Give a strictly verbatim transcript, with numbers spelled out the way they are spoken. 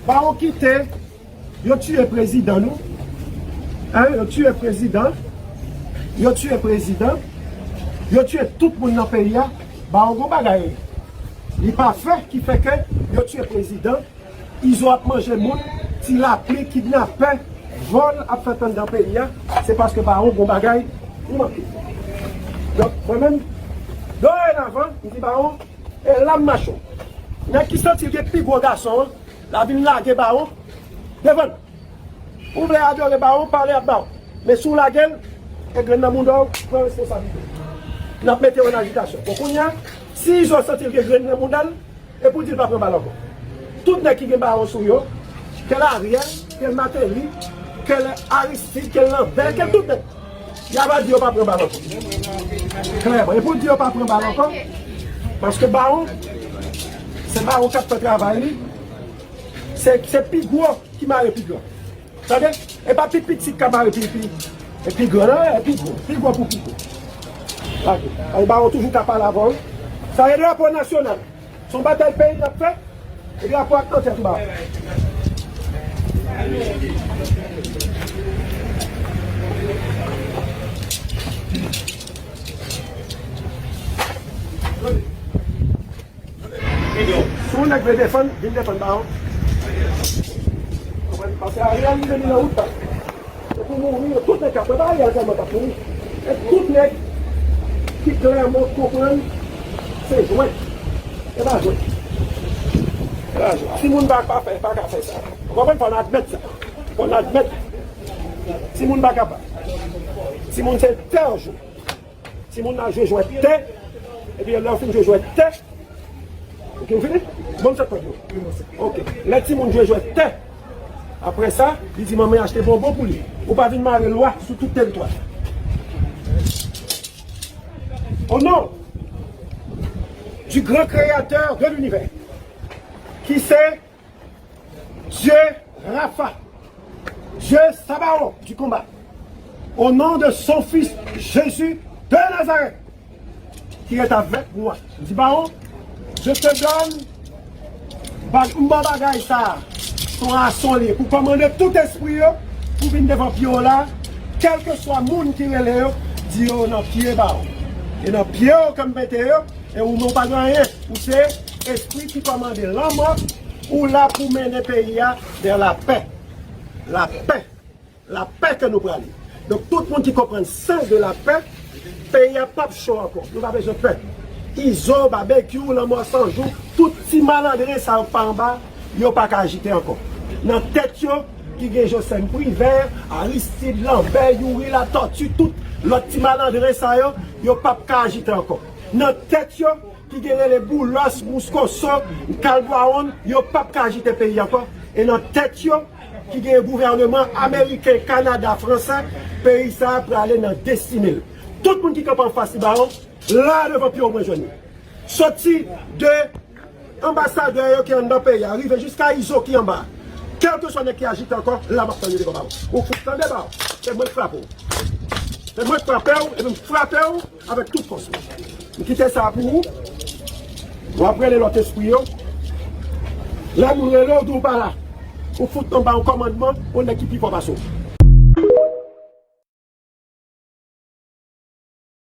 Bawon kite, yo tiye prezidan nou. Hein, yo tiye prezidan. Yo tiye prezidan. Yo tiye tout moun nan peyi a. Bawon gon bagay li pa fè ki fè ke yo tiye prezidan. Izo ap manje moun, ti lapli, kidnapè, vòl ap fèt anndan peyi a. Se paske Bawon gon bagay li manke. Donk, mwen menm, dorenavan, m di Bawon, e la m mache w. Nèg ki santi l gen pi gwo gason an, l a vin lage Bawon devan l. Ou vle adore Bawon, pale ap Bawon. Men si w lage l, e grenn nan mouda w, pran responsablite. N ap mete w ann ajitasyon. Bon, kounye a, si Izo santi l gen grenn nan mouda l, e pou di l pa pran bal ankò. Tout nèg ki gen Bawon sou yo, ke l Ariel, ke l Martelly, ke l Aristide, ke l Lambert, ke l tout nèg, y a va di yo pa pran bal ankò. Klèman. E pou di yo pa pran bal ankò, paske Bawon, se Bawon k ap fè travay li. Se, se pi gwo ki mare pi gran. Tande? E pa pi piti k ap mare pi, pi, e pi gran, non, e pi gwo. Pi gwo pou pi gwo. Lage. Ay, Bawon toujou ka pale avè w. Sa e drapo nasyonal. Se yon batay peyi n ap fè. E drapo ak antè tou ba. Si yon nèg vle defann, vin defann Bawon. Konprann? Paske Ariel li vini nan wout la. Se pou mouri, tout nèg k ap pran Ariel sèlman k ap mouri. E tout nèg ki klèman konprann, se jwèt. E pa jwèt. E pa jwèt. Timoun pa, pa fè, pa ka fè sa. Ou konprann? Fò n admèt sa. Fò n admèt. Timoun pa kapab. Timoun se tè yo jwe. Timoun nan jwe jwèt tè. Epi lè yo fin jwe jwèt tè, ok, ou fini? Bon, se kòd yo. Ok. Lè timoun jwe jwèt tè, apre sa, li di manman achte bonbon pou li. Ou pa vin mare lwa sou tout teritwa. Au nom du grand créateur de l'univers, qui c'est Dieu Rapha, Dieu Sabaoth du combat, au nom de son Fils Jésus de Nazareth, qui est avec moi. M di Bawon, je te donne, ba, m ba w bagay sa a, son ason li, pou kòmande tout espri yo, pou vin devan pye w la, kèlkeswa moun ki rele yo, di yo nan pye Bawon. E nan pye w ke m mete yo, e ou menm ou pa gen anyen, ou se espri ki kòmande lanmò, ou la pou mennen peyi a vers la paix. La paix. La paix ke nou prale. Donk, tout moun ki konprann sans de la paix, peyi a p ap cho ankò. Nou pa bezwen pè. Izo, Babekyou, Lanmò San Jou, tout ti malandren sa yo k pa anba, yo pa ka ajite ankò. Nan tèt yo, ki gen Joslèn Privè, Aristide, Lanbè, Youri Latòti, tout lòt ti malandren sa yo, yo p ap ka ajite ankò. Nan tèt yo, ki gen rele Boulos, Mouskoso, Kalbwawon, yo p ap ka ajite peyi ankò. E nan tèt yo, ki gen gouvèneman ameriken, Kanada, fransè, peyi sa a prale nan destinil. Tout moun ki kanpe anfas li Bawon, la devan pye w mwen jwenn yo. Soti de anbasadè yo ki anndan peyi a, rive jiska Izo ki anba. Kèlkeswa nèg ki ajite ankò, la m ap tann yo devan Bawon. Ou fout tande Bawon. Se mwen k frape w. Se mwen k frape w, epi m frape w avèk tout fòs mwen. M kite sa pou ou. W ap rele lòt espri yo. Lè moun rele w, di w pa la. Ou fout anba yon kòmandman, yon nèg ki pi fò pase w.